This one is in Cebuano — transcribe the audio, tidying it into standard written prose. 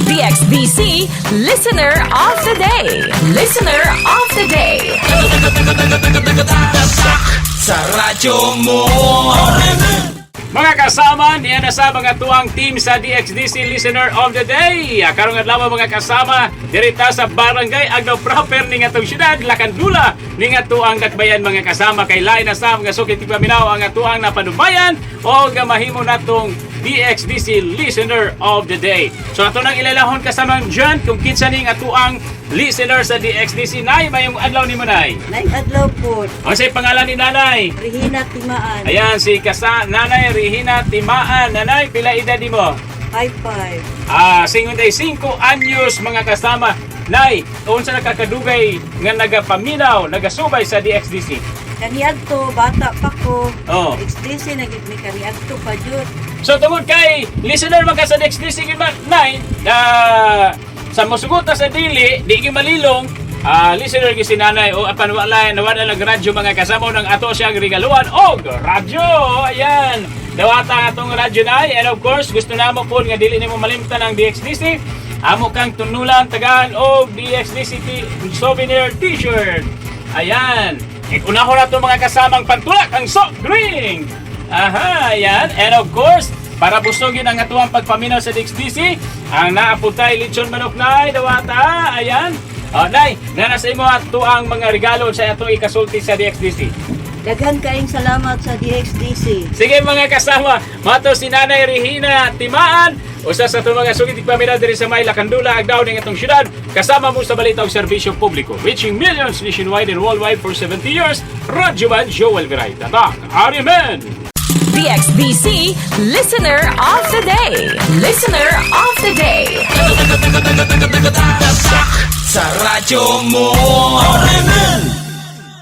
DXDC Listener of the Day. Listener of the Day. Sa radyo mo. Mga kasama, niya na sa mga tuang team sa DXDC Listener of the Day. Karong adlaw, mga kasama, dirita sa Barangay Agno proper ning atong syudad, Lakandula, ning atuang dakbayan, mga kasama, kay lain na sa mga sukit paminaw ang atuang napanubayan o mahimo natong DXDC Listener of the Day. So ato nang ilalahon, kasamang John, kung kinsa ning atuang listener sa DXDC. Nay, mayong adlaw nimo, Nay. Naing adlaw po. Ang say pangalan ni Nanay? Regina Timaan. Ayan, si kasa Nanay Regina Timaan. Nanay, pila edad mo? 5-5. Ah, 55 anyos, mga kasama. Nay, unsa nakakadugay nga nagapaminaw, nagasubay sa DXDC? Kaniadto, bata pa ko. Oh. XDC na gid mi kaniadto pa jud. So tungod kay listener man ka sa DXDC gid man, Nay, na sa mosugot sa dili, di gyud malilong, listener gyud si Nanay o apan wala nawala lang radyo, mga kasama, ng ato siyang regaluan og radyo. Ayan. Dawata ang atong radyo, Nay, and of course gusto namo po nga dili nimo malimtan ang DXDC. Amo kang tunulan tagaan og DXDC souvenir T-shirt. Ayan. Unahon nato, mga kasamang pantulak ang soft drink. Aha, ayan. And of course, para busogin ang atuang pagpaminaw sa DXDC, ang naaputay lechon manok, Nay, dawata. Ayan. O, Nay, nana sa imo ato ang mga regalo sa ato ikasulti sa DXDC. Daghan kaayong salamat sa DXDC. Sige, mga kasama, mato si Nanay Regina Timaan, usa sa atong mga sugid paminaw diri sa may Lakandula, Agdao ning atong syudad, kasama mo sa balita og serbisyo publiko, reaching millions nationwide and worldwide for 70 years. Radyo Man Joel Viray. Tatak, Arimen! DXDC Listener of the Day. Listener of the Day. Sa radyo mo.